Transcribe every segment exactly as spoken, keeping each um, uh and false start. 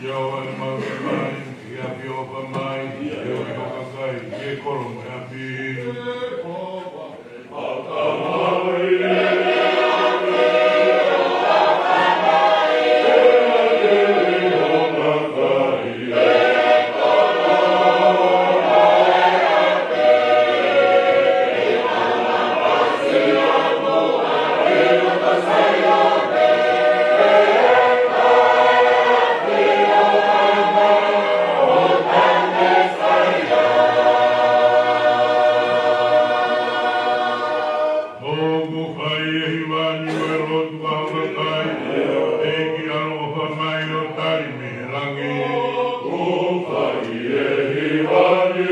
ʻIo, ʻa e mau mai, ʻi ʻapi ʻofa mai, ʻi he ʻofa kakai, ʻi he kolo mo e ʻapi. ʻOku fai ʻe Hivani mo e lotu ʻa e kakai, ʻEiki ʻaloʻofa mai ʻo tali mei he langi. ʻOku fai ʻe Hivani.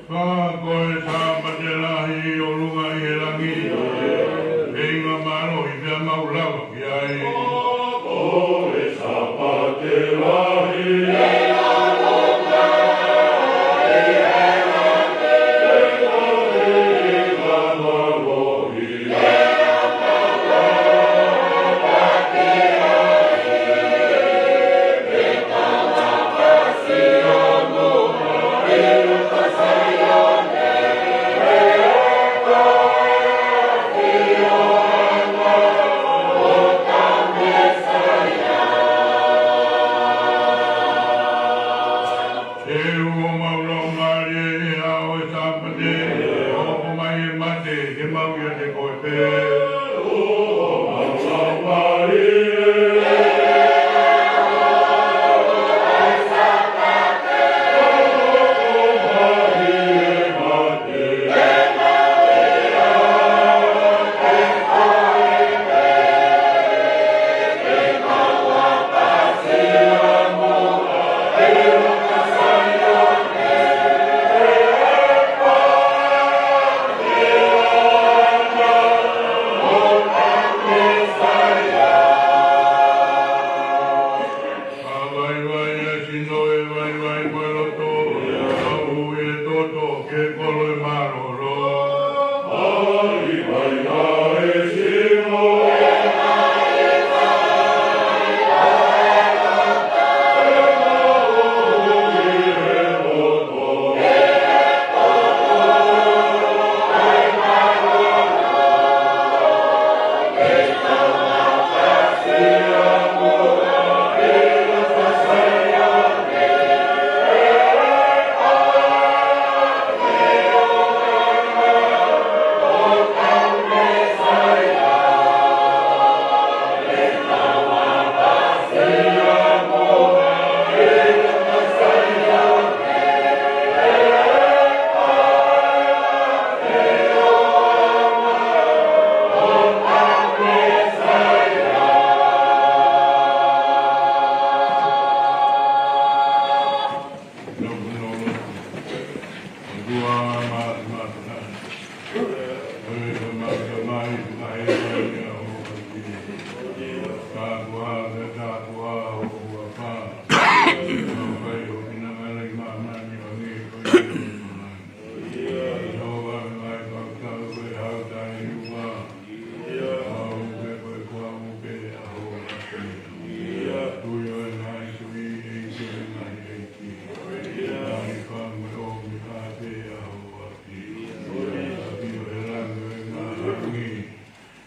Ka ko e Sāpate lahi ʻo ʻolunga ʻi he langi, ʻe ʻi ai ha mālohi pea mau lava ki ai. Ko e Sāpate lahi. ʻE ʻoua mau lau mālie ʻi he ʻaho ʻo e Sāpate, ʻo ʻomai e mate ke mau ʻiate koe pē. ʻOua mau lau mālie. ʻA vaivai ʻa e sino, ʻe vaivai mo e loto, ʻa ui e toto ke kolo e mālōlō. ʻA vaivai ʻa e sino.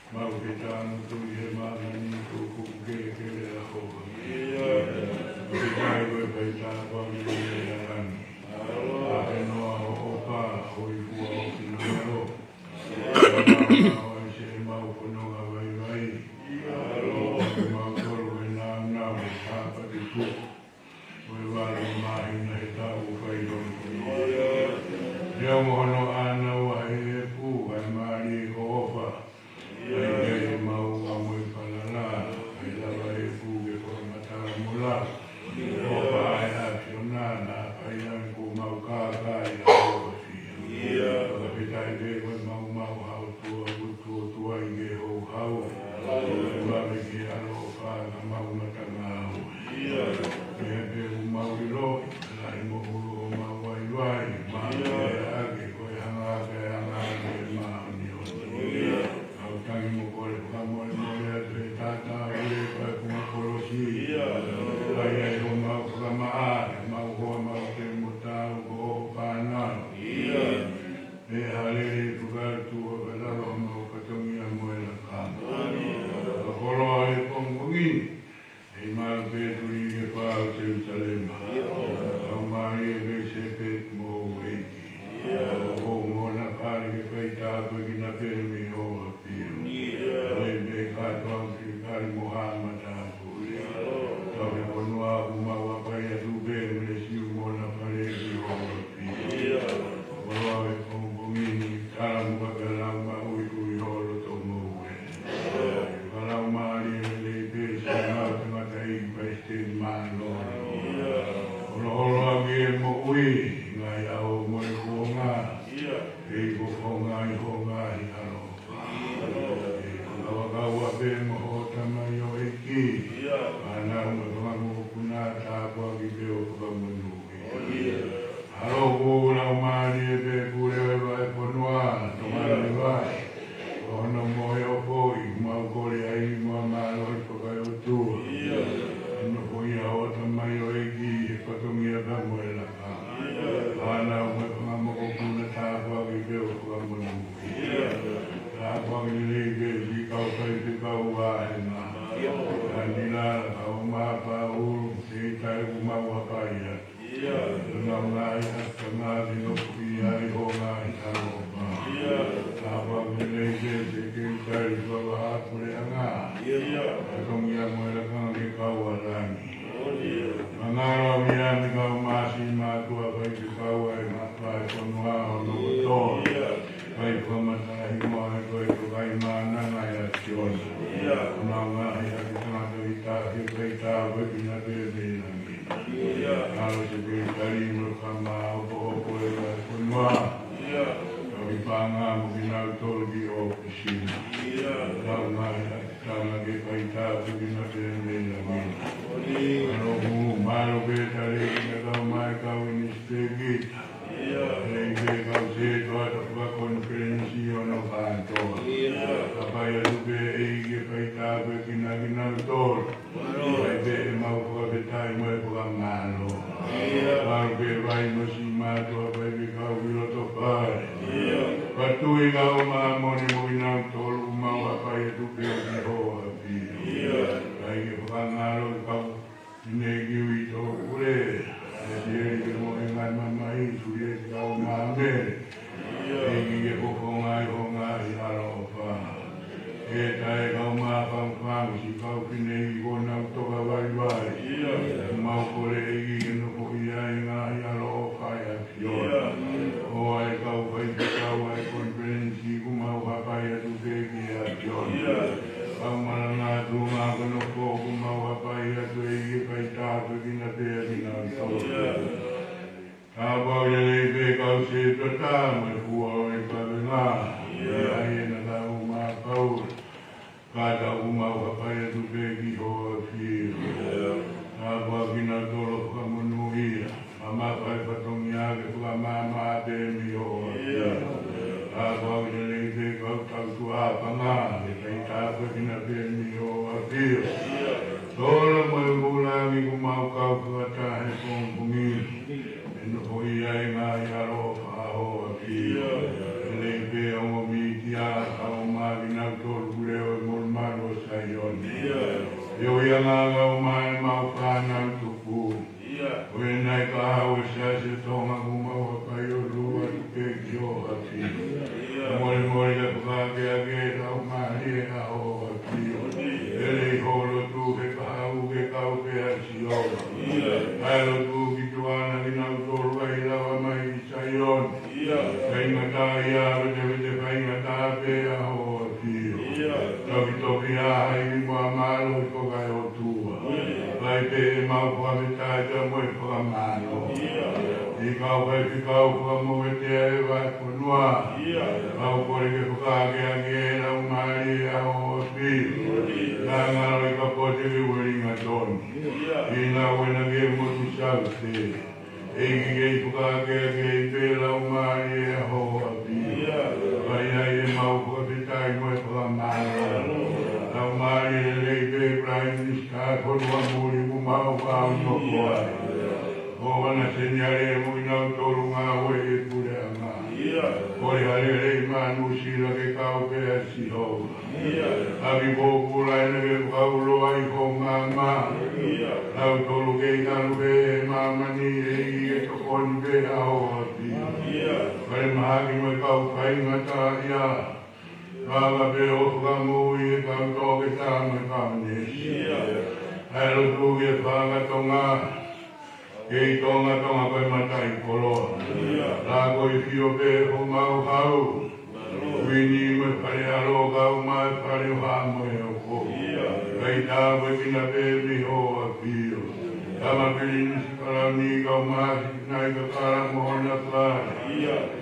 Mau ke tangutu ʻi he māmani kuo kupu kelekele ʻa Hova. Ke kai ko e fai tāpuaki mei he langi. ʻA ke noa ho ʻofa, hōifua ho finangalo. Mau ʻaise ʻemau fononga vaivai. Mau tolo ke nāunau he Sāpate tuku. Ko e valu māhina he taʻu ʻoku fai lolotonga. Neongo hono ʻānaua he efu, ʻa e mālie ko ʻofa. ʻAi ke ʻemau ʻamu e falala, ʻai lava e efu ke fakamatala mo lava. ʻIa, ʻi homau fakamaʻa, ʻemau hoa, mau te mo tau ko hoʻo fānau. ʻIa. ʻE hālele fakalotu ʻo fakaloa homau fatongia mo e lakanga. ʻIa. Fakakoloa e pongipongi ni, ʻi mālō pē tuli ke fai ʻo Selusalema. ʻIa. Laumālie ʻo Siosefa mo e ʻEiki. ʻIa. ʻO mo na fale ke fai tāpuekina pē mei ho ʻAfio. ʻIa. Lele pē kātoa ki kali mo ha matāpule. ʻIa. Tau he fonua ʻoku mau ʻapaʻapa atu pē mei Siu mo na fale ki ho ʻAfio. ʻIa. Fakakoloa e pongipongi ni, tala muʻa ke lau maʻu ʻi holo to mo e. Fakalaumālie lelei pē siʻi kau tangataʻeiki palesiteni mālōlō. ʻIa. Holoholo ʻaki e moʻui, ngaahi ʻaho mo e kuonga. ʻIa. ʻEiki, fofonga ʻi ho ngaahi ʻaloʻofa. ʻIa. ʻE fakavakau pē mo ho tamaioʻeiki. ʻIa. Fānau mo e fanga mokopuna, tāpuaki pē ʻo fakamonūʻia. ʻIa. ʻAlo ʻoku laumālie pē, pule ʻo e vahefonua, Tonga ni ʻi he vahe. Ko hono mohe ʻo foʻi, mau kole ai mo e mālohi fakaeʻotua. ʻIa. Ke nofoʻia ho tamaioʻeiki he fatongia pea mo e lakanga. ʻIa. Fānau mo e fanga mokopuna, tāpuaki pē ʻo fakamonūʻia. ʻIa. Tāpuaki lelei pē siʻi kau faifekau vāhenga. ʻIa. Tanila, Kauma, Paulu, Seita, ʻoku mau ʻapaʻapa atu. ʻIa. Nau ngaahi ʻakitanga ke nofoʻia ʻi ho ngaahi ʻaloʻofa. ʻIa. Tāpuaki lelei pē Sekelitali Fakavahaʻapuleʻanga. ʻIa. Fatongia mo e lakanga ke kau ʻa langi. ʻIa. Mangalo ʻa Miami Kauma, siʻi mātuʻa faifekau ʻa e vahefonua hono kotoa. ʻIa. Fai fakamatala hingoa ʻo e Tokaimaʻananga ʻa e ʻAfiona. ʻIa. Nau ngaahi ʻakitanga ke fai tāpuekina pē mei langi. ʻIa. ʻAlo Sekelitali mo e kau maʻopoʻopo ʻo e vahefonua. ʻIa. Kau ki panga mo kinautolu ki ʻōfisi na. ʻIa. Nau ngaahi ʻakitanga ke fai tāpuekina pē mei langi. ʻIa. ʻAlo ʻoku mālō pē tali kina kau mai kau ʻinisipēkita. ʻIa. ʻEiki, kau sētuata fakakonifelenisi ʻo hono kātoa. ʻIa. ʻApaʻapa atu pē ʻEiki ke fai tāpuekina kinautolu. Fai pē ʻemau fakafetaʻi mo e fakamālō. ʻIa. Mālō pē Vai mo siʻi mātuʻa faifekau ʻi loto fale. ʻIa. Patui Kauma, Moni mo kinautolu ʻoku mau ʻapaʻapa atu pē ki ho ʻAfio. ʻIa. Fai ke fakangalo e kau fineʻeiki uitou pule. ʻE Sieli pea mo e ngaahi mamahi, Sulieti Kauma, Mele. ʻEiki, ke fofonga ʻi ho ngaahi ʻaloʻofa. ʻE tae Kauma, Fangufangu, siʻi kau fineʻeiki kuo nau toka vaivai. ʻIa. Mau kole ʻEiki ke nofoʻia ʻi he ngaahi ʻaloʻofa ʻa e ʻAfiona. ʻIa. ʻO e kau faifekau ʻa e konifelenisi ʻoku mau ʻapaʻapa atu pē ki he ʻAfiona. ʻIa. Kau malanga tuʻunga ko hono ko ʻoku mau ʻapaʻapa atu ʻEiki ke fai tāpuekina pē kinautolu. ʻIa. Tāpuaki lelei pē kau sētuata mo e fua ʻo e kavenga. ʻIa. ʻIa, ʻi heʻena tau maʻa Paula. Kātaki ʻoku mau ʻapaʻapa atu pē ki ho ʻAfio. ʻIa. Tāpuaki kinautolu, fakamonūʻia. Mamafa e fatongia ke fakamaama pē mei ho ʻAfio. ʻIa. Tāpuaki lelei pē kau tautua panga ke fai tāpuekina pē mei ho ʻAfio. ʻIa. Tolo mo e vūlangi ʻoku mau kau fakataha he pongipongi ni. ʻE nofoʻia ʻi he ngaahi ʻaloʻofa ʻa ho ʻAfio. ʻIa. Lelei pē ongo mītia, Kauma, kinautolu pule ʻo e Molumalu ʻo Saione. ʻIa. ʻIo, ʻi he ngaahi ʻaho ʻoku mau fānau tupu. ʻIa. Ko e ngaahi kahaʻu ʻo e Siasi ʻo Tonga ʻoku mau ʻapaʻapa ʻo lua atu pē ki ho ʻAfio. ʻIa. Molemole ke fakaakeake e laumālie ʻa ho ʻAfio. Lelei ho lotu he kahaʻu ke kau pē ʻa Sihova. ʻIa. ʻA e lotu ki tuʻa na kinautolu ʻoku lava mai ʻi Saione. ʻIa. Faingataʻaʻia, vetevete faingataʻa pē ʻa ho ʻAfio. ʻIa. Tokitoki ʻa e haʻi mo e mālohi fakaeʻotua. ʻIa. Fai pē ʻemau fakafetaʻi pea mo e fakamālō. ʻIa. ʻI he kau faifekau fakamoʻui ʻa e vahefonua. ʻIa. Mau kole ke fakaakeake e laumālie ʻa ho ʻAfio. ʻIa. Naʻa ngalo ʻi Kapote ki Uelingatoni. ʻIa. ʻI he ngāue na ki he motu Saute. ʻEiki, ke fakaakeake pē laumālie ʻa ho ʻAfio. ʻIa. Fai ai ʻemau fakafetaʻi mo e fakamālō. Laumālie lelei pē Prime Minister ʻo e fonua mo muli ʻoku mau faʻa nofo ai. ʻOua naʻa seniale mo kinautolu ngāue ʻi he puleʻanga. Kole ha lelei maʻa Nuʻusila ke kau pē ʻa Sihova. ʻAki pōpula ʻene ke fakaulo ai ho maama. Kinautolu kei ʻalu pē he māmani ʻEiki ke tokoni pē ʻa ho ʻAfio. Fale mahaki mo e kau faingataʻaʻia. Vaka pē ʻo fakamoʻui e kau toketā mo e kau neesi. ʻA e lotu ke fakatonga. Kei tongatonga ko e mataʻikoloa. Lako ʻi fio pē homau hau. Uini mo e fale ʻalo kae ʻumaʻā e fale ʻoha mo e hoko. Kae tāpuekina pē mei ho ʻAfio. Tama Pilinisi Kalauni kae ʻumaʻā Sikinai Kakala mo hona fale.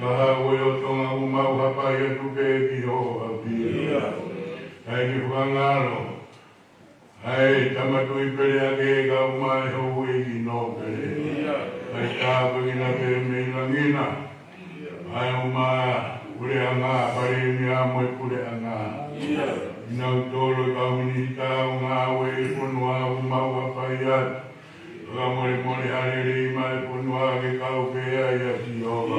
Kahaʻu ʻo Tonga ʻoku mau hapai atu pē ki ho ʻAfio. ʻEiki fakangalo. ʻA e Tama Tuʻi Peleake kae ʻumaʻā e houʻeiki nōpele. Kae tāpuekina pē mei langi na. ʻA e ʻuma puleʻanga, palēmia mo e puleʻanga. Kinautolu e kau minisitā ʻo ngāue ʻi he fonua ʻoku mau hapai atu. Fakamolemole ha lelei maʻa e fonua ke kau pē ai ʻa Sihova.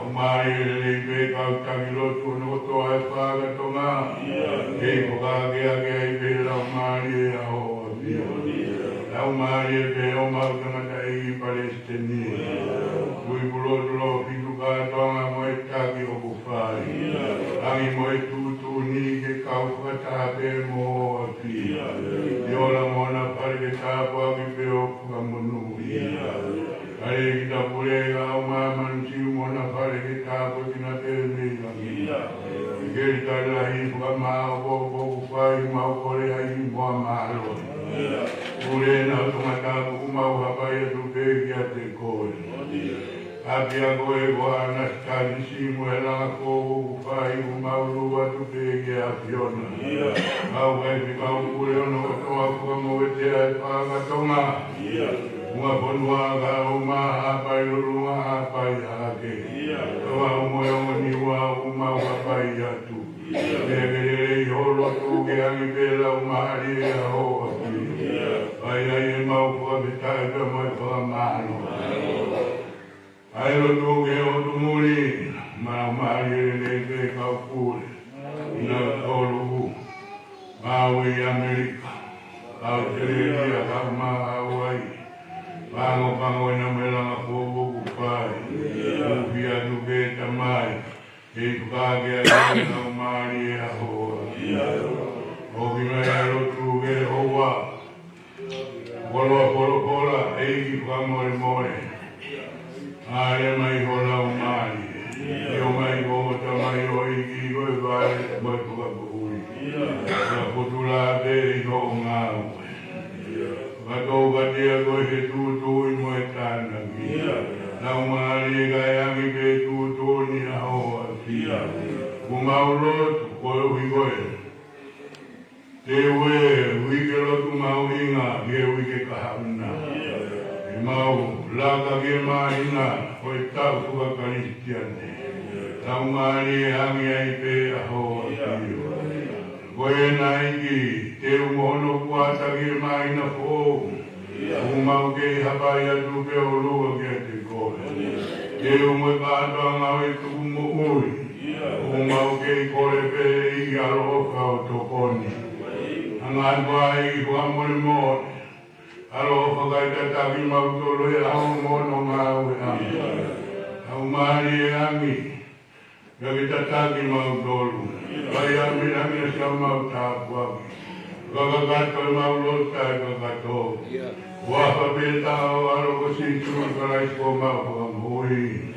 Laumālie lelei pē kau taki lotu hono kotoa ʻo e fakatonga. Kei fakaakeake ai pē laumālie ʻa ho ʻAfio. Laumālie pē homau tangataʻeiki palesiteni. Tuʻi pulotu, lōfitu kātoanga mo e taki ʻoku fai. Langi mo e tuʻutuʻuni ke kau fakataha pē mo ho ʻAfio. ʻIo, ʻAlo mo hona fale ke tāpuaki pea fakamonūʻia. ʻAlo ʻEiki Tapule, kae ʻumaʻā Manisiu mo hona fale ke tāpuekina pē mei langi. Kei tali lahi fakamaʻopoʻopo ʻoku fai, mau kole ai mo ha mālohi. Pule ʻena ʻo Tongatapu ʻoku mau hapai atu pē kiate koe. ʻApiako ē ko ʻAnasitasi mo e langa foʻou ʻoku fai, ʻoku mau lū atu pē ki he ʻAfiona. Kau Faifekau Pule hono kotoa, fakamoʻui ʻa e fakatonga. Funga fonua kae ʻumaʻā Haʻapai Lulunga, Haʻapai Hahake. Kau Aʻu mo e Ongo Niua ʻoku mau hapai atu. Pea ke lelei ho lotu ke angi pē laumālie ʻa ho ʻAfio. Fai ai ʻemau fakafetaʻi pea mo e fakamālō. ʻA e lotu ki he ʻotu muli, mo e laumālie lelei pē kau pule. Kinautolu ʻoku ʻi ʻAmelika, ʻAositelēlia, kae ʻumaʻā Hauaiʻi. Pangopango ʻena mo e langa foʻou ʻoku fai. ʻOku fie atu pē Tamai. Kei fakaakeake ai e laumālie ʻa ho ʻAfio. ʻOki mai ʻa e lotu ki he ʻOua. Koloa folofola, ʻEiki fakamolemole. ʻAle mai ho laumālie. ʻIo mai ko ho tamaioʻeiki ko e vahe mo e fakamoʻui. Fakapotula pē ʻi hoʻo ngāue. Fakatoukatea koe he tuʻutuʻuni mo e tānaki. Laumālie kae angi pē tuʻutuʻuni ʻa ho ʻAfio. ʻOku mau lotu koeʻuhi ko e teu ʻo e uike lotu mahuʻinga ki he uike kahaʻu na. ʻEmau laka ki he māhina ʻo e taʻu fakakalisitiane. Laumālie angi ai pē ʻa ho ʻAfio. Ko e ʻEiki, teu mo hono kuata ki he māhina foʻou. ʻOku mau kei hapai atu pē ʻo lua kiate koe. Teu mo e kātoanga ʻo e tuku moʻui. ʻOku mau kei kole pē ʻEiki ʻaloʻofa ʻo tokoni. Hanga atu ai ʻEiki fakamolemole. ʻAloʻofa kae tataki mautolu he ʻaho mo hono ngāue angi. Laumālie angi. Pea ke tataki mautolu. Kae ʻamanaki ʻa siʻemau tāpuaki. Fakakakato ʻemau lotu taʻekakato. ʻI he huafa pē ʻo ho ʻAlo ko Sīsū Kalaisi ko homau Fakamoʻui.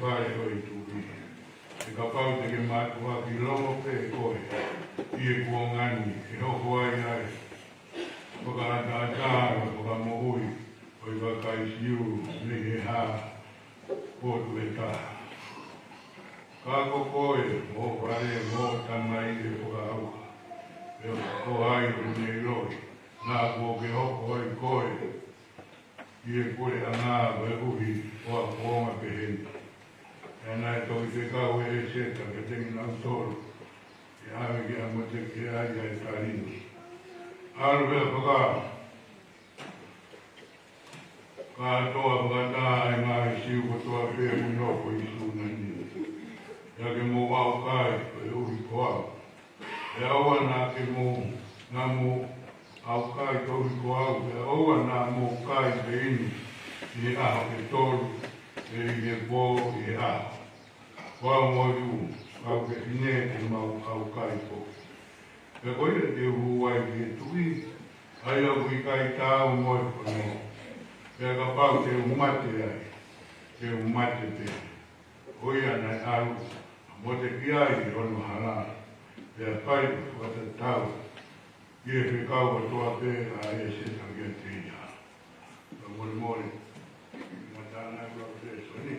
fale ʻo e tuʻi. He kapau te ke mātuʻaki longo pē koe ʻi he kuonga ni, ʻe hoko ai ʻa e fakaʻataʻatā mo e fakamoʻui ʻo e kakai Siu mei he hā potu ʻe taha. Ka ko koe mo ho fale mo hoʻo tamai ʻe fakaʻauha, pea ko hai ʻoku ne ʻiloʻi naʻa kuo ke hoko ai koe ʻi he puleʻanga koeʻuhi ko ha kuonga pehē ni? Pea naʻe toki fekau ʻe ʻĒseta kiate kinautolu ke ʻave kia Motekiai ʻa e tali ni. ʻAlu pea faka kātoa fakataha ʻa e ngaahi Siu kotoa pē ʻoku nofo ʻi Sūnani, pea ke mou ʻaukai koeʻuhi ko au. Pea ʻoua naʻa ke mou, naʻa mou ʻaukai koeʻuhi ko au, pea ʻoua naʻa mou kai pe inu ʻi he ʻaho ʻe tolu, pe ʻi he pō ʻi he ʻaho. Ko au mo e ʻū kau fefine te mau ʻaukai foki. Pea ko ia te u hū ai ki he tuʻi, ʻa ia ʻoku ʻikai taau mo e fono. Pea kapau te u mate ai, te u mate pē. Ko ia naʻe ʻalu ʻa Motekiai ki hono hala, pea fai ʻo fakatatau ki he fekau kotoa pē ʻa ʻĒseta kiate ia. Fakamolemole, ngata ʻana ʻa e lēsoni.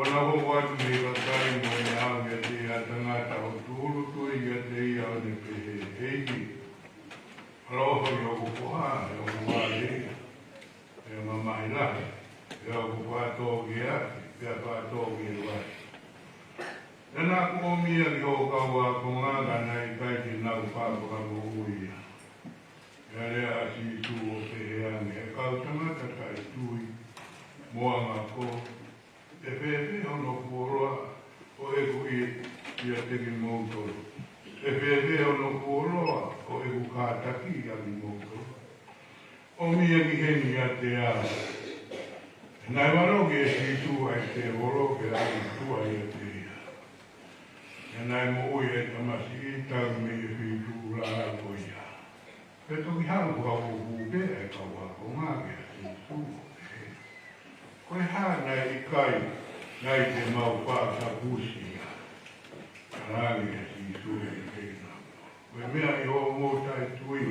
Naʻa na hoko atu mei he kakai mo e ʻao kiate ia ʻa e tangata ʻo tūʻulutui kiate ia ʻo ne pehē, ʻEiki, ʻaloʻofa ʻi hoku foha, he ʻoku vale ia, pea mamahi lahi, pea ʻoku faʻa tō ki he afi, pea faʻa tō ki he vai. Pea naʻa ku ʻomi ia ki hoʻo kau ākonga, ka naʻe ʻikai te nau faʻa fakamoʻui ia. Pea lea ʻa Sīsū ʻo pehē ange, ʻE kau tangata taʻetui mo angakō, ʻe fēfē hono fuoloa ʻo ʻeku ʻi, ʻiate kimoutolu? ʻE fēfē hono fuoloa ʻo ʻeku kātaki ʻa kimoutolu? ʻOmi ia ki heni ʻiate au. Naʻe valoki ʻe Sīsū ʻa e tēvolo ke ʻalu ʻi tuʻa ʻiate ia. Pea naʻe moʻui ʻa e tamasiʻi talu mei he feituʻu lahi ko ia. Pea toki haʻu fakauʻuupo pē ʻa e kau ākonga kia Sīsū, ʻo pehē, Ko e hā naʻe ʻikai nai te mau faʻa tapusi ia? Talaange ʻe Sīsū kiate kinautolu, Ko e meʻa ʻi hoʻomou taʻetui.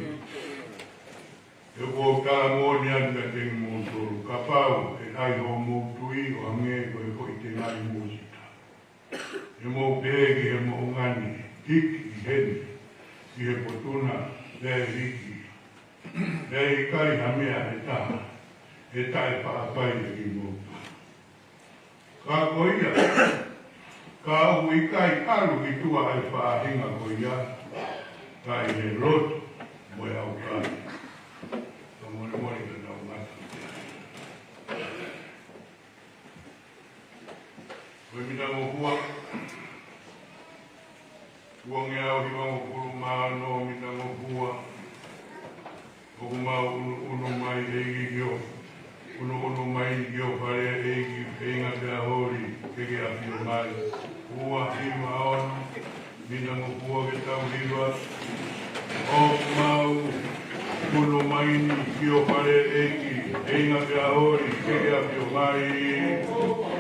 He ʻoku ou tala moʻoni atu kiate kimoutolu, kapau ʻe ʻi ai hoʻomou tui ʻo hangē ko e foʻi tengaʻi mūsita, te mou pehē ki he moʻunga ni, Hiki ʻi heni ki he potu na, pea ʻe hiki. Pea ʻe ʻikai ha meʻa ʻe taha ʻe taʻefaʻafai ʻe kimoutolu. Ka ko ia, ka ʻoku ʻikai ʻalu ki tuʻa ʻa e faʻahinga ko ia, ka ʻi he lotu mo e ʻaukai. Ka molemole ka tau ngata. Ko e Mitangofua, ua ngeau hivangofulu mā ono, Mitangofua. ʻOku mau ʻunuʻunu mai ʻEiki ki ho, ʻunuʻunu mai ki ho fale ʻEiki, feinga pea holi ke ke ʻafio mai. Ua hiva ono, Mitangofua ke tau hiva. ʻOku mau ʻunu mai ni ki ho fale ʻEiki, feinga pea holi ke ke ʻafio mai.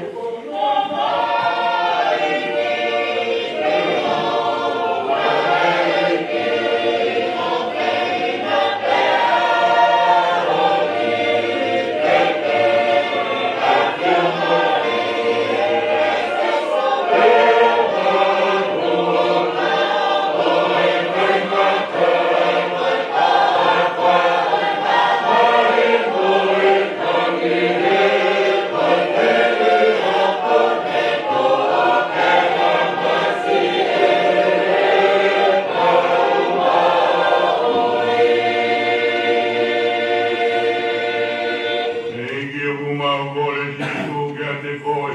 ʻEiki, ʻoku mau kole Sīsū kiate koe,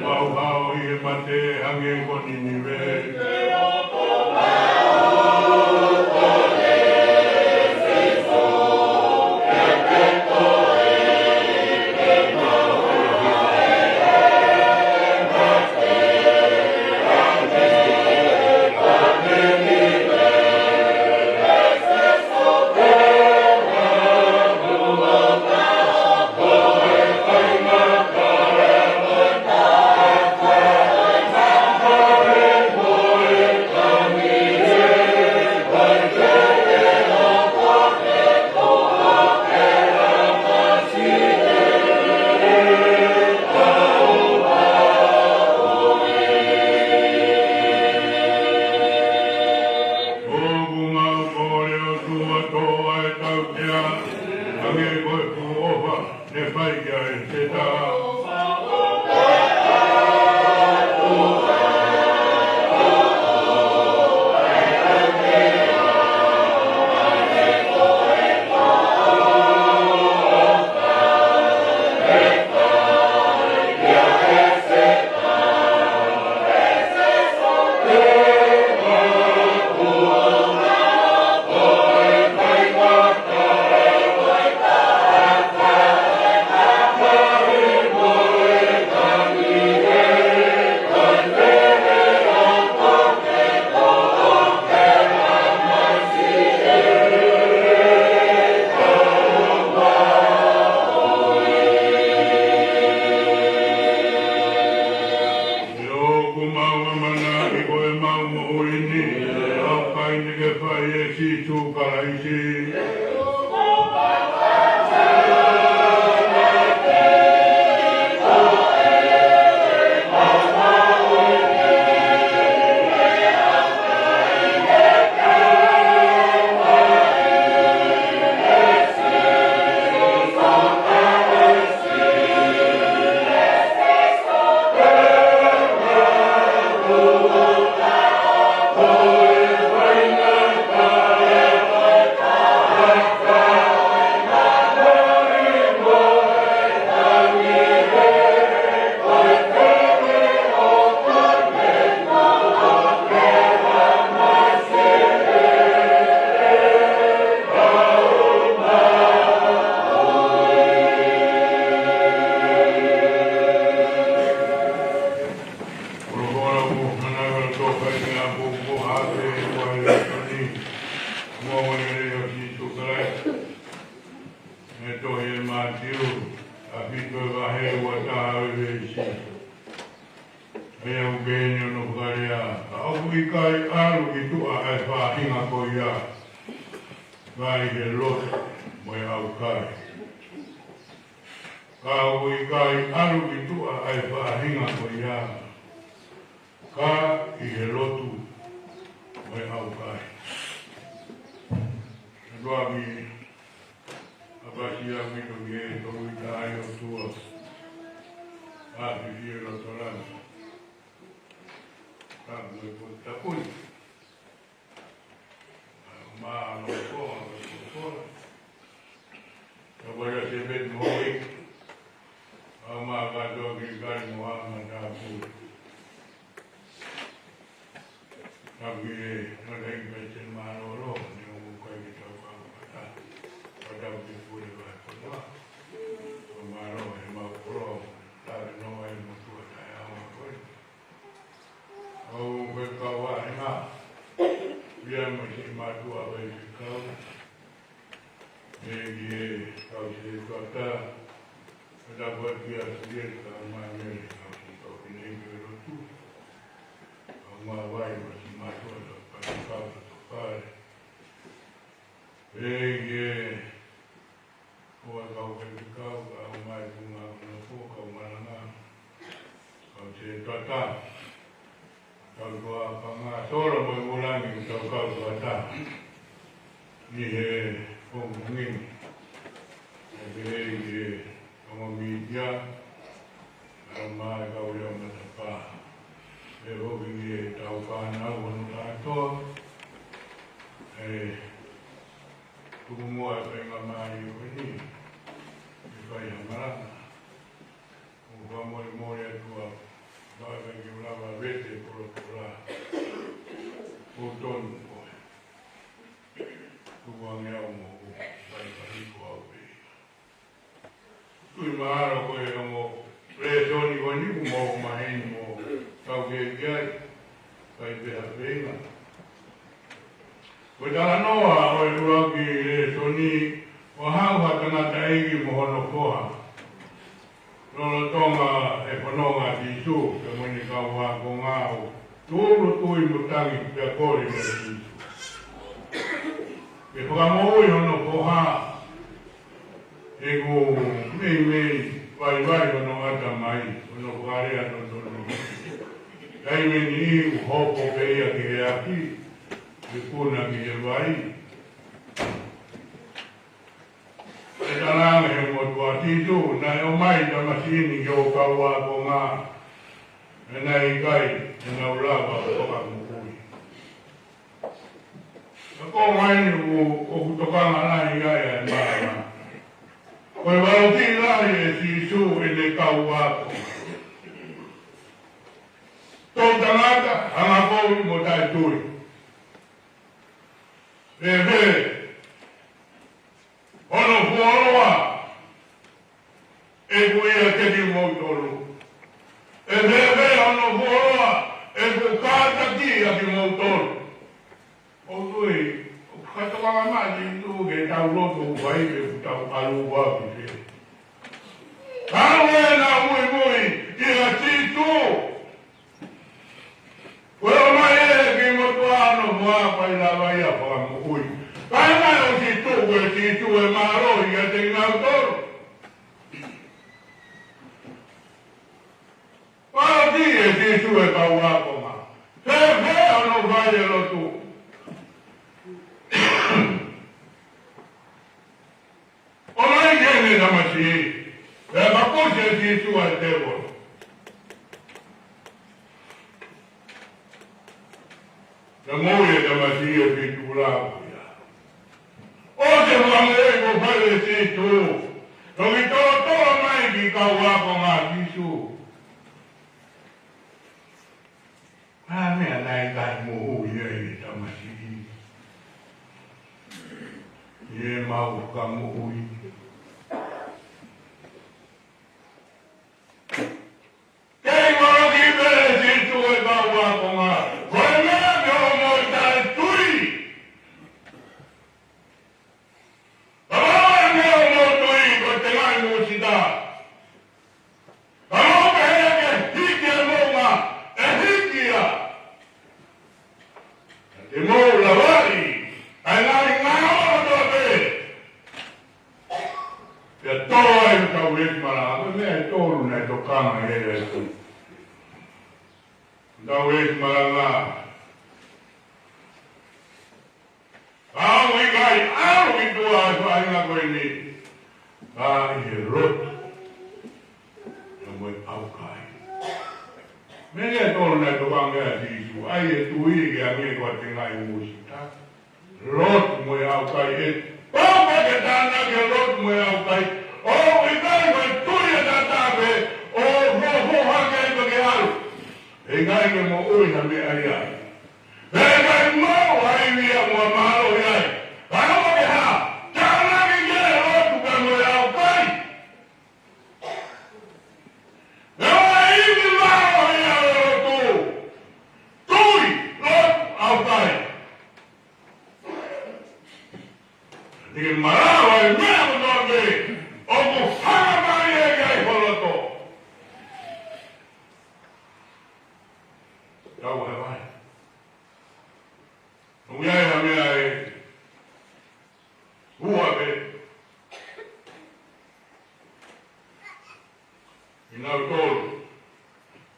mau hao ʻi he mate hangē ko Ninive. ʻave veesi. ʻA ia ʻoku peheni hono fakalea: Ka ʻoku ʻikai ʻalu ki tuʻa ʻa e faʻahinga ko ia, ka ʻi he lotu mo e ʻaukai. Ka ʻoku ʻikai ʻalu ki tuʻa ʻa e faʻahinga ko ia, ka ʻi he lotu mo e ʻaukai. Ka tuami, ʻa pasi a mito ke tolu i tai o tua. ʻA fifi e loto lana. Ka mui ko tapui. Ma no ko, ko ko. Ka wala se bet mo i. ʻA ma ka to ki kai mo a ma ta pui. Ka mui e, ma ta i pete ma lo lo, ne o kai ke tau ka ma ta. Ka tau ke pule wa ko wa. Ka ma lo e ma ko lo. Ta no e mo tua ta e a ma ko e. ʻOku ou fekau ʻa e ngā. Pea mo e mātuʻa faifekau. ʻEiki e kau setuata. Ka tapu atu kia Sieti ka mai mele kau setuata ki he lotu. Ka ma vai mo e mātuʻa faifekau to fale. ʻEiki e ʻOku kau faifekau, kau mai tunga hono fo, kau malanga, kau setuata, kau toa panga, solo mo e mulangi, kau kau tuata. ʻI he pongipongi ni. ʻE pehē ki he ongo mītia, kau mai kau lea matapā. ʻE hoki ki he tau fānau hono kātoa. ʻE Tuku muʻa e faingamālie ko eni, ʻe fai ha malanga. ʻOku fakamolemole atu ʻa, ʻikai ke u lava vete polopola. ʻOku tonu ko e. Tuku ange au mo ʻoku fai fai ko au pē. Tui mahalo ko e ongo lēsoni ko eni kuo mau maheni mo tau ke ki ai, kai pē ha feinga. Ko e talanoa ʻo e ʻuluaki lēsoni, ʻo haʻu ha tangataʻeiki mo hono foha lolotonga e fononga ʻa Sīsū, pea mo ʻene kau ākonga ʻo tūʻulutui mo tangi pea kole kia Sīsū ke fakamoʻui hono foha. He ʻoku meimei vaivai hono ʻatamai, hono fakalea totonu. Taimi ʻe niʻihi ʻoku hopo pē ia ki he ʻapi, ʻe kuna ki he vai. ʻE talaange he motuʻa, Sīsū, naʻe ʻomai e tamasiʻi ni ki hoʻo kau ākonga, he naʻe ʻikai te nau lava ʻo fakamoʻui. Ka ko e meʻa eni ʻoku, ʻoku tokanga ai ki ai e māmani. Ko e valokiʻi lahi ʻe Sīsū ʻene kau ākonga. Toʻutangata, angakovi mo taʻetui. Pea pehē, hono fuoloa ʻeku ʻiate kimoutolu. ʻE pehē hono fuoloa ʻeku kātaki ʻa kimoutolu. ʻOku ou tui, ʻoku fakatokangaʻi mai ʻe Sīsū ke tau loto ʻo fai pe ʻoku tau ʻalu ʻo ʻapi pē. Ka ʻoku ʻi ai ʻena muimui kia Sīsū. Ko e ʻomai ʻe he kiʻi motuʻa hono foha kae lava ia ʻo fakamoʻui. Kae ʻomai ʻo Sīsū, ko e Sīsū e mālohi ʻiate kinautolu. Valokiʻi ʻe Sīsū e kau ākonga. Fēfē hono fai e lotu? ʻOmai ki ai ʻene tamasiʻi, pea mapusi ʻe Sīsū ʻa e tēvolo. Pea moʻui e tamasiʻi ʻe fitu ʻaho ia. ʻOsi e fakamoʻui kuo fai ʻe Sīsū. Toki tōtō mai ki he kau ākonga ʻa Sīsū. Ko e hā e meʻa naʻe ʻikai moʻui ai e tamasiʻi? ʻI heʻemau fakamoʻui. Kei valokiʻi pē ʻe Sīsū e kau ākonga. Ko e meʻa ke ʻoua ʻe taʻetui. Kapau ʻe meʻa ʻoku mou tui ko e tengaʻi mūsita. Tau ʻi he malanga. Ka ʻoku ʻikai ʻalu ki tuʻa e faʻahinga ko eni. Ka ʻi he lotu. Pea mo e ʻaukai. Meʻa ʻe tolu naʻe tokanga ki ai ʻa Sīsū, ʻa e tui ki he meʻa ko e tengaʻi mūsita. Lotu mo e ʻaukai ē. Pau ke tānaki e lotu mo e ʻaukai. ʻOku ʻikai ko e tui ʻe taʻataʻa pē, ʻo hoho hake ai pea ke ʻalu. ʻE ʻikai ke moʻui ha meʻa ia. Pea ʻikai maʻu ai ia mo mālohi ai. Ka ʻoku ke hā, tānaki ki he lotu pea mo e ʻaukai. He ʻoku ʻi ai e mālohi ʻo e lotu. Tui, lotu, ʻaukai. Te ke malava e meʻa kotoa pē ʻoku fanga mai ʻe ʻi ai ho loto. Tau ʻai mai. ʻOku ʻi ai ha meʻa ʻe ua pē. ʻI nautolu,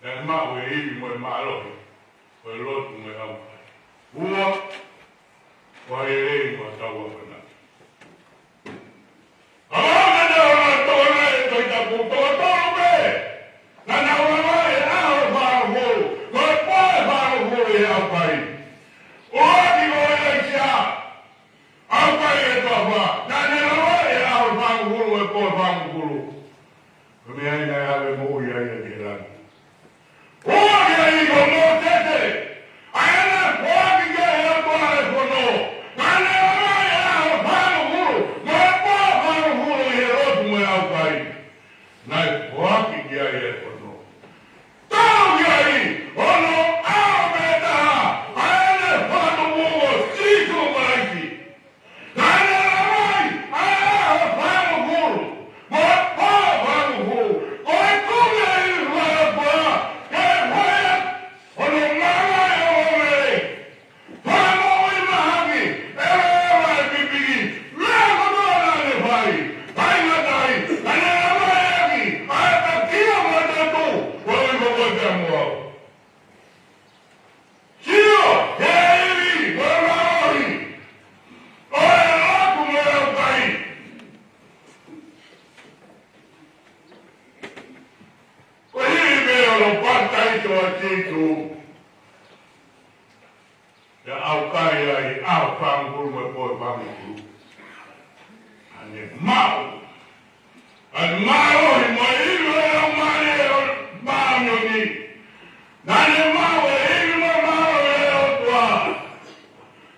ʻe maʻu e ivi mo e mālohi, ko e lotu mo e ʻaukai. Ua, ko e lelei mo e tau afanaki. ʻA ia naʻa nau tokanga ʻi he Tohi Tapu, toko tolu pē. Naʻa nau lava e ʻaho ʻe fāngofulu, mo e pō ʻe fāngofulu ʻi he ʻaukai. ʻUluaki ko ʻIlaisiā, ʻaukai ʻe toko fā. Naʻa ne lava e ʻaho ʻe fāngofulu, e pō ʻe fāngofulu. Ko e meʻa ia naʻe ʻave moʻui ai ki he langi. Ua ki ai ko Mōsese, ʻa ia naʻe foaki ki ai ʻe he ʻOtua e fono. Naʻa ne lava e ʻaho ʻe fāngofulu, mo e pō ʻe fāngofulu ʻi he lotu mo e ʻaukai. Naʻe foaki ki ai e fono. Tau ki ai, hono ʻaho pē taha, ʻa ia naʻe fakatupu ko Sīsū Kalaisi. Naʻa ne lava e ʻaho ʻe fāngofulu, mo e pō ʻe fāngofulu, ko e kumi ʻa e ivi fakatupu, ke fai hono malanga ʻo e ʻohovale. Fakamoʻui mahaki, ʻeveʻeva e pipiki, meʻa kotoa naʻa ne fai, faingataʻa, naʻa ne lava e ʻEiki, ʻa e pekia mo e toetuʻu, ʻo e ʻohovale pea mo au. Sio, he ivi, mo e mālohi, ʻo e lotu mo e ʻaukai. Ko e ivi mo e papitaiso ʻa Sīsū. Pea ʻaukai ai ʻaho ʻe fāngofulu mo e pō ʻe fāngofulu. Naʻa ne maʻu ʻa e mālohi mo e ivi ʻo e Laumālie Māʻoniʻoni. Naʻa ne maʻu e ivi mo e mālohi ʻo e ʻOtua.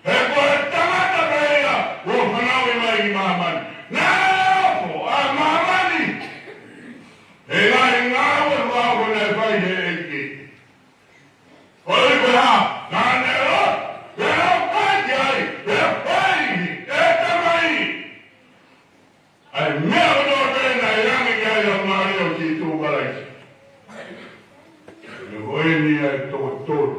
He ko e tangata pē ia kuo fanauʻi mai ki māmani. Naʻe ofo ʻa māmani. He ngaahi ngāue fakaofo naʻe fai ʻe he ʻEiki. ʻOku ʻi ai pē ha, naʻa ne lotu, pea ʻaukai ai, pea fai, ʻe Tamai. ʻA e meʻa kotoa pē naʻe ʻange ki ai ʻa e Laumālie ʻo Sīsū Kalaisi. Ko eni ʻa e toko tolu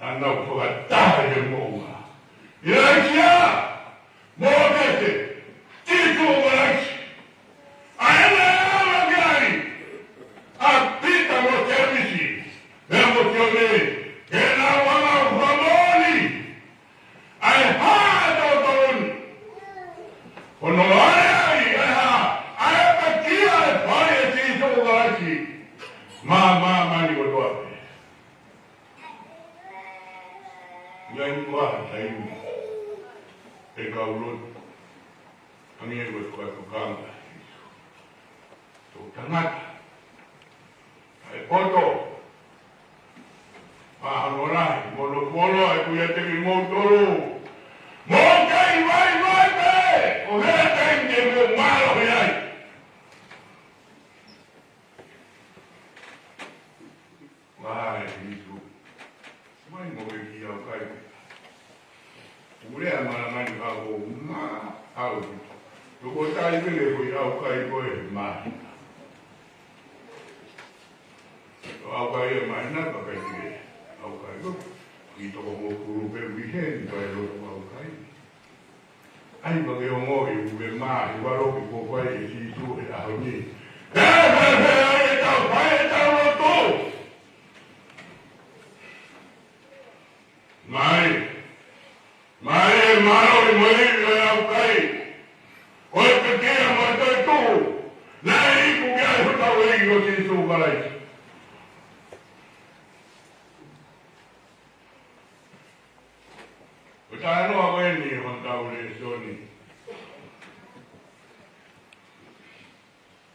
naʻa nau fakataha ʻi he moʻunga. ʻIlaisiā, Mōsese, Sīsū Kalaisi. ʻA ena ʻe ala ki ai ʻa Pita mo Sēmisi, pea mo Sione, ke nau anga ʻo fakamoʻoni ʻa e hā ʻa e toko tolu ni. Ko hono ʻai ai ʻa e hā, ʻa e pekia ʻe fai ʻe Sīsū Kalaisi maʻa māmani kotoa pē. ʻI ai ko ha taimi ʻe kau lotu ange ko e fakatokanga ʻa Sīsū. Tau tangata. ʻA e poto. Mahalo lahi, mo e poto ʻa e kui ʻa e teki mo tolu. Mou kei vaivai pē, ʻo hē taimi te mou mālohi ai. Vahe Sīsū. Mai mo e kiʻi ʻaukai. Ule a malamani ka ko ma au. Toko tai pele ko e ʻaukai ko e mai. Ko e ʻaukai e mai na ka kai ke ʻaukai ko. Ki toko mo kuru pe wihen ka e lo ʻaukai. ʻAi, pea ke ongoʻi ʻoku ke mā he valoki kuo fai ʻe Sīsū he ʻaho ni. Pea, pea, pea, ʻai e tau Ko e talanoa ko eni ʻo hotau lēsoni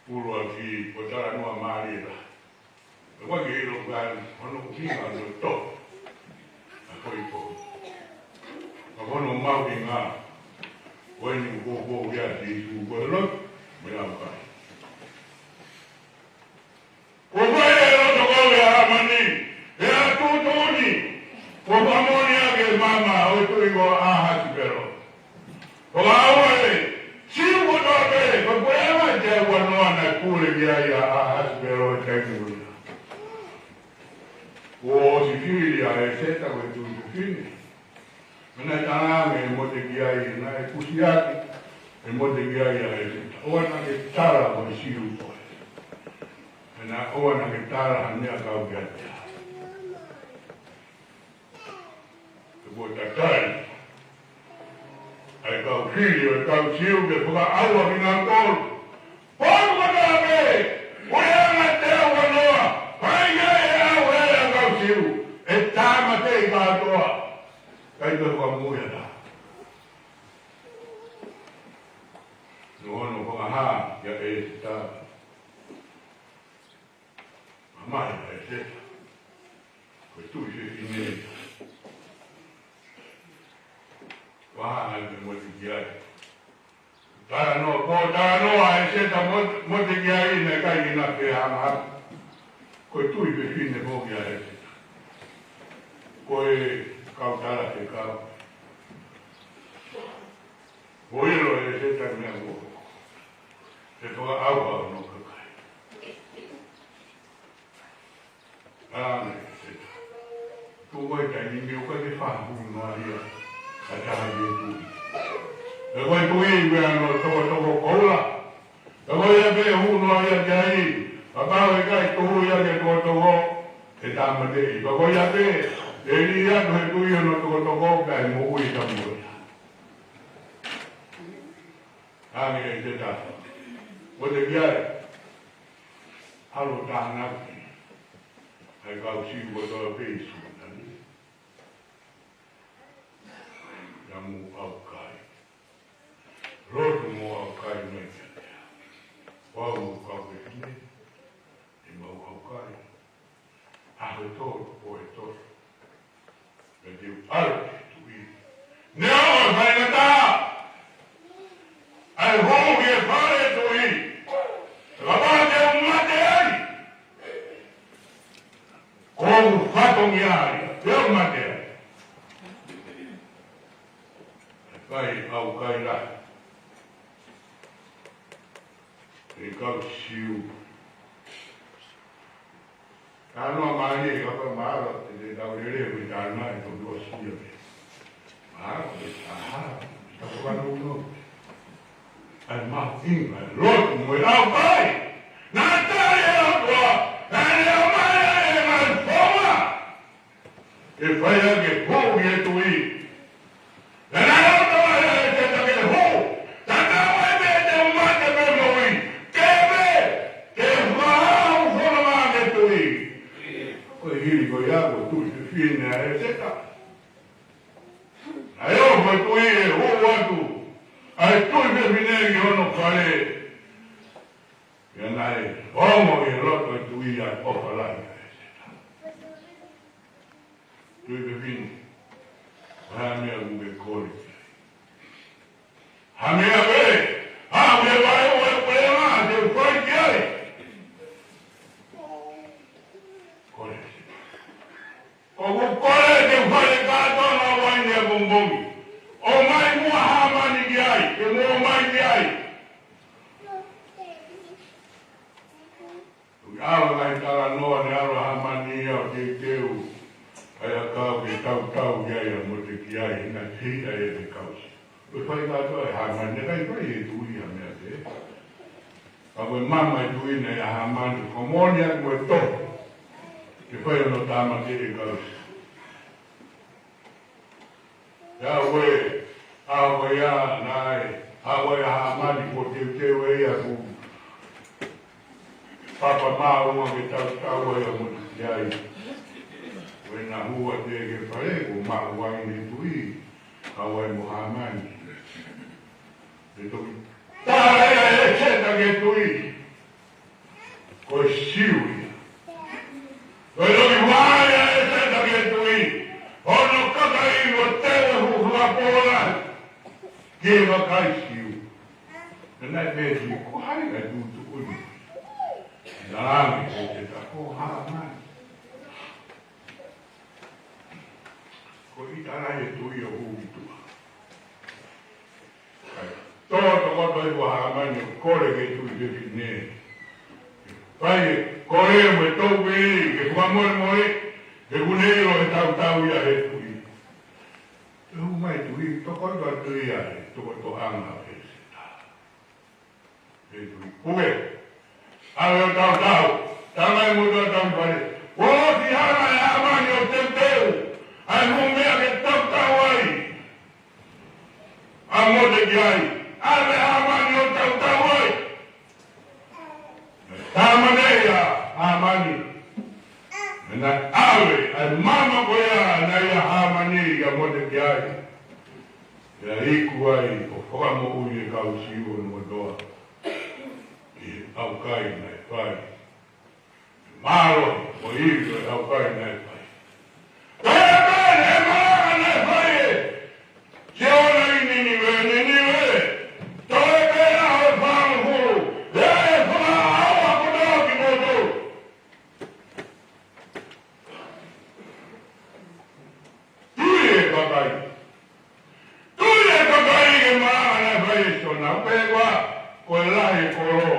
ʻuluaki, ko e talanoa mālie lahi. ʻOku ʻikai ke ʻilo ʻe au hono ʻuhinga ʻo e tohi ʻa e foʻi tohi. Ka ko hono mahuʻinga ko eni ʻoku ou ʻoatu ʻe Sīsū ko e lotu mo e ʻaukai. Kuo fai e loto kovi ʻa Hamani, ʻa e tuʻutuʻuni, kuo fakamoʻoni ʻaki ʻe he maama ʻo e tuʻi ko ʻAhasivelo. Ko e ʻuhinga ē, Siu kotoa pē, ko e puleʻanga ʻe teau uanoa naʻe pule ki ai ʻa ʻAhasivelo he taimi ko ia. Kuo ʻosi fili ʻa ʻEseta ko e tuʻi fefine. Naʻe talaange ʻe Motekiai, naʻe pusiaki ʻe Motekiai ʻa ʻEseta. ʻOua naʻa ke tala ko e Siu koe. Naʻe ʻoua naʻa ke tala ha meʻa kau kiate au. He kuo tatali ʻa e kau fili ʻo e kau Siu ke fakaʻauha kinautolu. Potu kotoa pē, puleʻanga ʻe teau uanoa, fai ai e ʻauhele ʻa e kau Siu, ʻe tāmateʻi kātoa. ʻIkai toe fakamoʻui ha taha. Naʻe ʻi ai hono fakahā kia ʻEseta. Mamahi ʻa ʻEseta. Ko e tuʻi fefine. Fakahā ʻe Motekiai. Talanoa, ko e talanoa ʻa ʻEseta mo, Motekiai naʻe ʻikai ke na pehē hanga. Ko e tuʻi fefine foki ʻa ʻEseta. Ko e kau tala fekau. Kuo ʻilo ʻe ʻEseta meʻa mo. He fakaʻauha hono kakai. Talaange ʻe ʻEseta. Tuʻu ai taimi ni ʻoku ʻikai ke faʻa hū noa ia ha taha ki he tuʻi. He ko e tuʻi ʻoku ʻi ai hono tokotoko koula. Ka ko ia pē ʻe hū noa ia ki ai, kapau ʻe ʻikai tuhu ia ki he tokotoko, ʻe tāmateʻi. Ka ko ia pē ʻe lī atu he tuʻi hono tokotoko, kae moʻui ʻi he taimi ko ia. Ange ʻe ʻEseta. Motekiai. ʻAlu ʻo tānaki ʻa e kau Siu kotoa pē ʻi Sunani. ʻIa mou ʻaukai. Lotu mo ʻaukai mai kiate au. Ko au mo e kau fefine, ʻe mau ʻaukai. ʻAho ʻe tolu, pō ʻe tolu. Pea te u ʻalu ki he tuʻi. Neongo ʻe faingataʻa ʻa e hū ki he fale ʻo e tuʻi. Kapau te u mate ai, ko hoku fatongia ia, te u mate ai. ʻE fai ʻaukai lahi ʻe he kau Siu. Talanoa mālie, kapau ʻe mahalo te tau lele ʻi he talanoa ʻe tau ʻosi ia pē. Mahalo te tau, tau fanongo. ʻA e mahuʻinga ʻo e lotu mo e ʻaukai. Naʻe tali ʻe he ʻOtua, naʻe ʻomai ʻa e ngaahi founga ke fai ʻaki e hū ki he tuʻi. Naʻe ʻoatu ʻe ʻEseta ke hū. Tatau ai pē pe te u mate pe moʻui. Ke pē, ke fakahā hoku fononga ki he tuʻi. Ko e hili ko ia ko e tuʻi fefine ʻa ʻEseta. Naʻe ʻoho e tuʻi ʻo hū atu ʻa e tuʻi fefine ki hono fale. Pea naʻe ongo ʻi he loto ʻo e tuʻi ʻa e ʻofa lahi ʻa ʻEseta. Tuʻi fefine, ko e hā e meʻa ʻoku ke kole ki ai? Ha meʻa pē, ha meʻa pē ʻoku ke kole mai, te u fai ki ai. Kole. ʻOku ou kole ke u fai e kātoanga ʻo e uaine ʻapongipongi. ʻOmai muʻa ʻa Hamani ki ai, ke mou ʻomai ki ai. ʻOku ʻi ai e ngaahi talanoa naʻe ʻalu ʻa Hamani ia ʻo teuteu ʻa e ʻakau ke tautau ki ai ʻa Motekiai, naʻe fehiʻa ʻe he kau Siu. Ko e fai kātoa ʻe Hamani, naʻe ʻikai fai ʻe he tuʻi ha meʻa pehē. Ka ko e maama ʻo e tuʻi naʻe ʻia Hamani, ko e moʻoni atu mo e tohi. Ke fai hono tāmateʻi e kau Siu. Ia ue, ʻa ue ia naʻe, ʻa ue ʻa Hamani kuo teuteu ʻe ia kuo Papa māʻolunga ke tautau ai ʻa motuki ai. Ko ʻena hū atu ki he fale, kuo maʻu ai ʻe he tuʻi, kau ai mo Hāmani. ʻE toki tala ʻe ʻEseta ki he tuʻi, ko e Siu ia. Ko e toki vahe ʻa ʻEseta ki he tuʻi, hono kakaʻi ʻo teu e huhu ʻa Pola ki he kakai Siu. Naʻe pehē, ko hai ʻa e tuʻutuʻuni? Naʻe langi ʻe ʻEseta, ko Hāmani. Ko e tala ʻe he tuʻi ʻo hū ki tuʻa. Tō tokoto ʻa Hāmani ʻo kole ki he tuʻi fefine. Fai e kole mo e tōpili ke fakamolemole, he kuo ne ʻilo ʻe he tautau ia ʻe he tuʻi. ʻE hū mai e tuʻi, tokoto atu ia he tokotoʻanga ʻo ʻEseta. ʻE tuʻi, puke. ʻAve ʻo tautau, tala mai mo tautau ki fale. Kuo ʻosi hanga ʻe Hāmani ʻo teuteu ʻa e ngaahi meʻa ke tautau ai ʻa Motekiai. ʻAve ʻe Hāmani ʻo tautau ai. Hāmani ia, Hāmani. Naʻe ʻave ʻa e maama ko ia naʻe ʻia Hāmani kia Motekiai. Pea iku ai ʻo fakamoʻui e kau Siu hono kotoa ʻi he ʻaukai naʻe fai. Mālohi mo e ivi ʻo e ʻaukai naʻe fai. Pea pehē ʻe he malanga naʻe fai ʻe Sione ʻi Ninive, Ninive, toe pē ʻaho ʻe fāngofulu, ʻe fakaʻauha kotoa kimoutolu. Tui e kakai. Tui e kakai ki he malanga naʻe fai ʻe Sione, pea ko e lahi e kolo.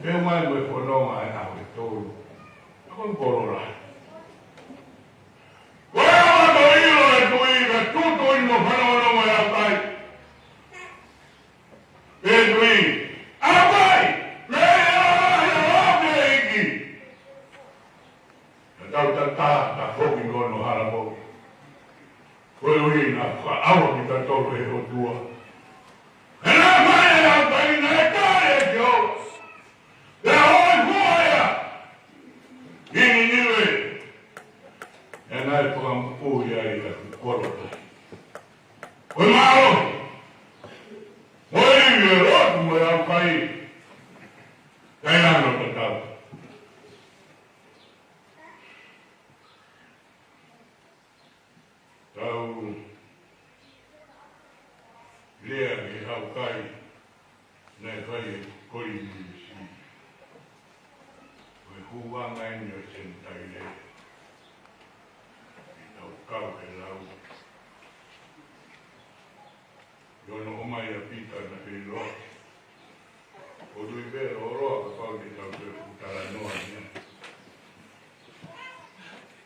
Pea mai mo e fononga ʻi he ʻaho ʻe tolu. Ko e kolo lahi. Ko e ʻaho naʻe ʻilo ʻe he tuʻi ka tutu ʻi mo fanongonongo e ʻaukai. Pea tuʻi, ʻaukai, mei he ʻaho ʻe tolu ʻa e ʻEiki. Naʻa tau tatā, ta foki noa no hala foki. Koeʻuhi naʻa fakaʻauha kitautolu ʻe he ʻOtua. He naʻe fai e ʻaukai naʻe tali ʻe Sihova. Pea hōifua ia ʻi Ninive. Pea naʻe fakamoʻui ai ʻa e kolo. Ko e mālohi mo e ivi, e lotu mo e ʻaukai. Kae ʻano tatau. Tau lea ki he ʻaukai naʻe fai ʻe Koliniusi. Ko e huanga eni ʻo e Senitaile. ʻI he tau kau he lau. ʻI hono ʻomai ʻa Pita naʻe feʻiloaki. ʻOku ou tui pē lōloa kapau te tau toe fuʻu talanoa ia.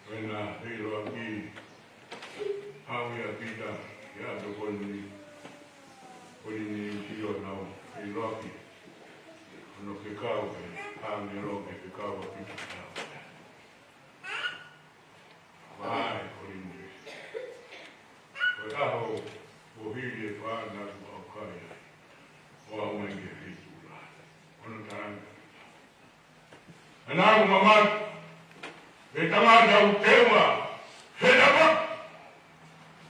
Ko ʻena feʻiloaki, haʻu ia ʻa Pita, ia ʻa Kolini-, Koliniusi ʻo nau feʻiloaki. Hono fekau, ʻāngelo ke fekau ʻa Pita. Vahe Koliniusi. Ko e ʻaho kuo hili e fā naʻa ku ʻaukai ai ʻo aʻu mai ki he feituʻu lahi. Hono talanga. Naʻa ku mamata ki he tangata ʻoku teunga he tapa.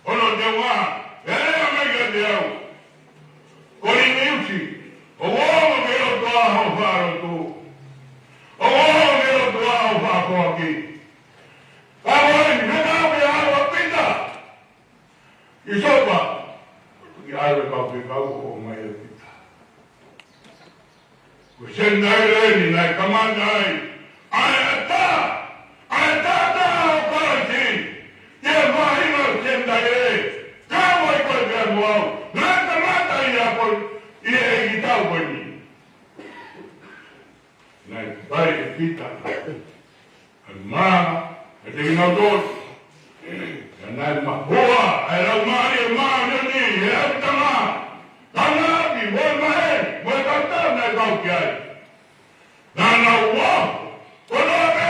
Hono teunga, ʻe lea mai kiate au. Koliniusi, ʻoku ou ongoʻi ke lotu ā hoʻo faʻa lotu. ʻOku ou ongoʻi ke lotu ā hoʻo faʻa foaki. Ka ko e fekau ia ʻa Pita ʻi Sopa, ʻi ai e kau fekau ʻo ʻomai ʻa Pita. Ko e Senitaile eni naʻe kamata ai ʻa e ʻatā, ʻa e taʻataʻa ʻo Kalaisi. Ke mahino Senitaile, kau ai koe pea mo au, naʻe kamata ia ko ē ʻi he ʻEiki tau ko eni. Naʻe fai ʻe Pita ʻa e malanga kiate kinautolu. Pea naʻe mahuʻinga ʻa e Laumālie Māʻoniʻoni ʻi he ʻapi tama. Tangata mo e maheni mo e kautau naʻe kau ki ai. Naʻa nau ō kotoa pē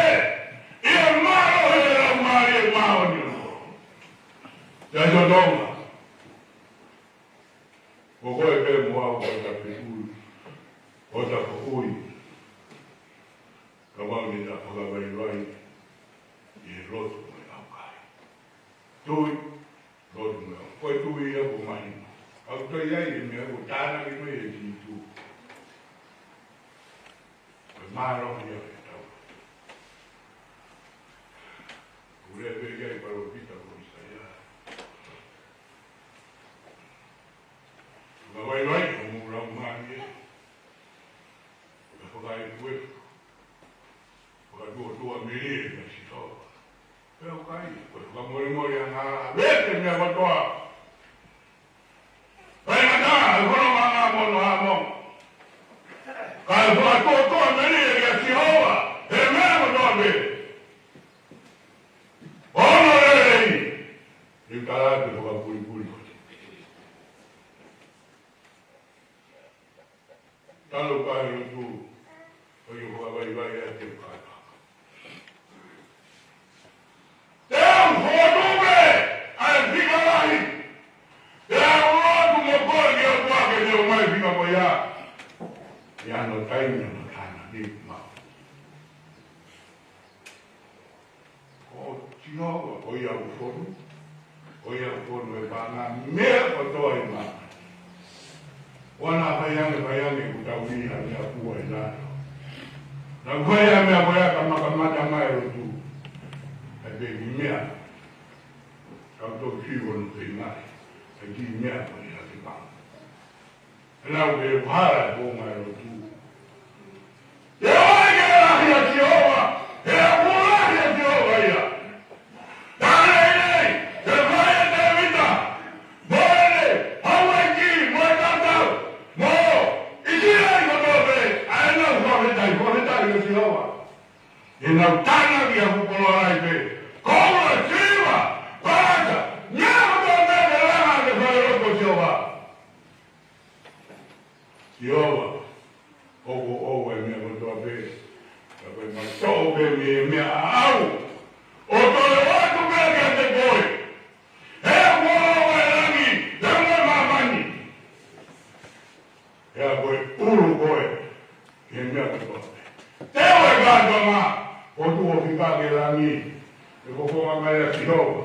ʻi he mālohi ʻo e Laumālie Māʻoniʻoni. Siʻi Tonga, ko koe pē mo au ʻoku ta feʻui, ʻoku ta feʻui. Vaivai ʻi he lotu mo e ʻaukai. Tui, lotu mo e ʻaukai. Ko e tui ia ʻoku mahino. ʻOku toe ʻi ai e meʻa ʻoku tānaki mai ʻe Sīsū. Ko e mālohi ia ʻo e tau. Kuo lea pē ki ai e palōfita ko ʻIsaia. Fakavaivai homou laumālie. Ka fakaefuefu. Fakatuʻotuʻa melie kia Sihova. Pea ʻoku ʻikai, ko e fakamolemole angahala, vete meʻa kotoa. Faingataʻa, e fononga mo hono amo. Ka e fakatuʻotuʻa melie kia Sihova, he meʻa kotoa pē. Hono lelei, ʻi he kalake fakapulipuli. Talo kai lotu, ʻo ʻio fakavaivai ʻa e teu kai. Teu fotu pē ʻa e fika lahi. Teu lotu mo koe ki ʻOtua ke ne ʻomai e fika ko ia. ʻI hano taimi ʻo hano tānaki maʻu. Ko Sihova, ko ia ʻoku fonu, ko ia ʻoku fonu e paʻanga meʻa kotoa ʻi māmani. ʻOua naʻa fai ange, fai ange kuo tau ʻi ha meʻa kuo ʻi ai. Naʻa ku fai ange meʻa ko ia ka makamata mai lotu. ʻAi pē ki meʻa. Kau toki fiu ʻo nu pē mai. ʻAi ki meʻa ko ia ki māmani. Lau ke hala ko mai lotu. Te ʻai ke lahi ʻa Sihova, he ʻoku lahi ʻa Sihova ia. Tane nei, te fai e Tēvita, mo ʻene, Hauaiki, mo e tatau, mo ʻIsileli kotoa pē, ʻa ʻenau fakafetaʻi, fakafetaʻi kia Sihova. ʻEnau tānaki ʻa e koloa lahi pē, koula, siliva, palata, meʻa kotoa pē ke langa ke fai loto Sihova. Sihova, ʻoku ʻoua e meʻa kotoa pē, ka ko e maʻu toʻo pē mei he meʻa ʻaʻau, ʻo toe ʻoatu pē kiate koe. He kuo ʻoua e langi, he kuo ʻoua e māmani. He ko e ʻulu koe, he meʻa kotoa pē. Te ʻoua e kātoanga, ʻo tuʻo fika ki langi, ʻe fofonga mai ʻa Sihova,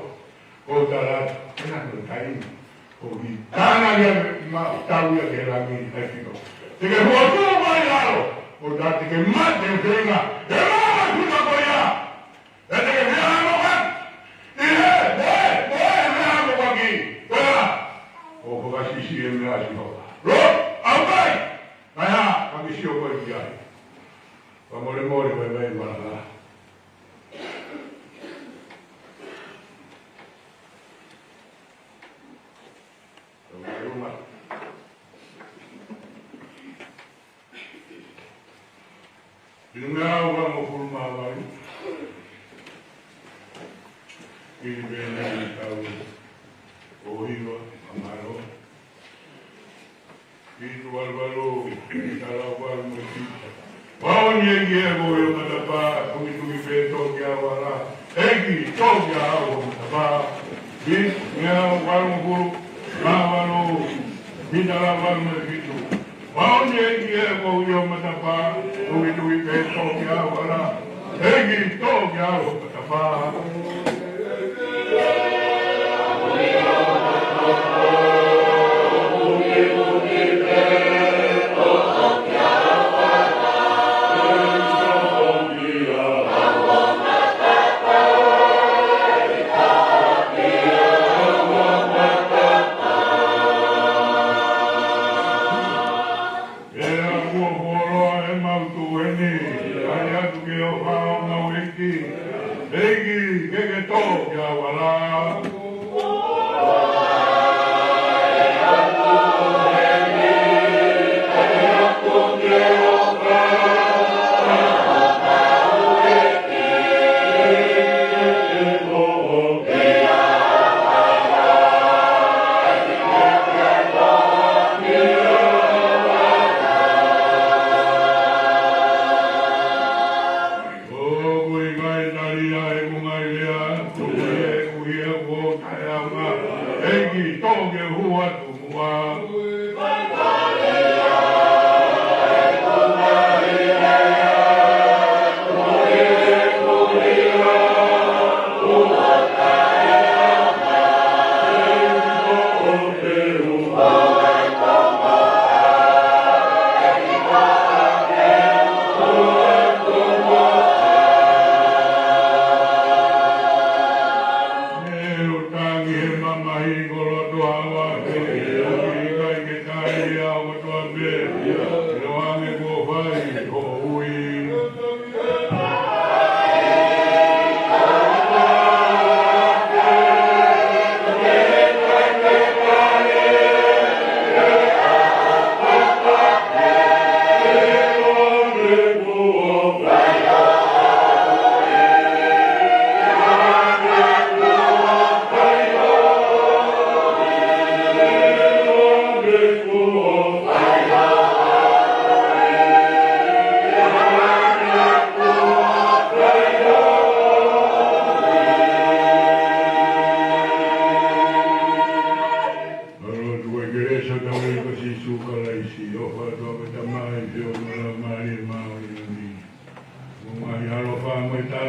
ko tala, ʻena no taimi, ko ki tānaki ia ma tau ia ki langi, ʻai fika. Te ke fotu mai lalo, ʻo tā te ke mate fenga, he māmani fika ko ia, ʻe te ke fia ano ka, ʻi he, moe, moe, fia ano ka ki, ko ia, ʻo fakasisi e meʻa Sihova. Lo, ʻaukai, ʻai ha, ka ke sio koe ki ai. Fakamolemole, vaivai, malanga. Tau ke uma. Finangalo ua mo fulu mā valu. Ki he pene tau ʻo hiva, ʻa mālō. Fitu valu valu, ʻi he tala valu mo e fitu. Vaoni e ʻEiki ʻi he moʻui ʻo e matapā, tukituki pē tō ki he ʻauhala. ʻEiki, tō ki he ʻauhala ʻo e matapā. Fitu, ʻi he valu mo fulu mā valu, ʻi he tala valu mo e fitu. Vaoni e ʻEiki ʻi he moʻui ʻo e matapā, tukituki pē tō ki he ʻauhala. ʻEiki, tō ki he ʻauhala ʻo e matapā. ʻE ʻaku ʻo fuoloa ʻemau tuʻu heni, ʻai atu ke ʻofa ʻo ngāueʻi. ʻEiki, ke ke tō ki he ʻauhala. ʻOku ʻikai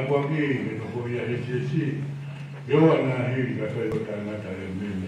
Kuo ki he nofoʻia he siasi, ke ʻoua naʻa hili kakai ʻo taʻengata e meme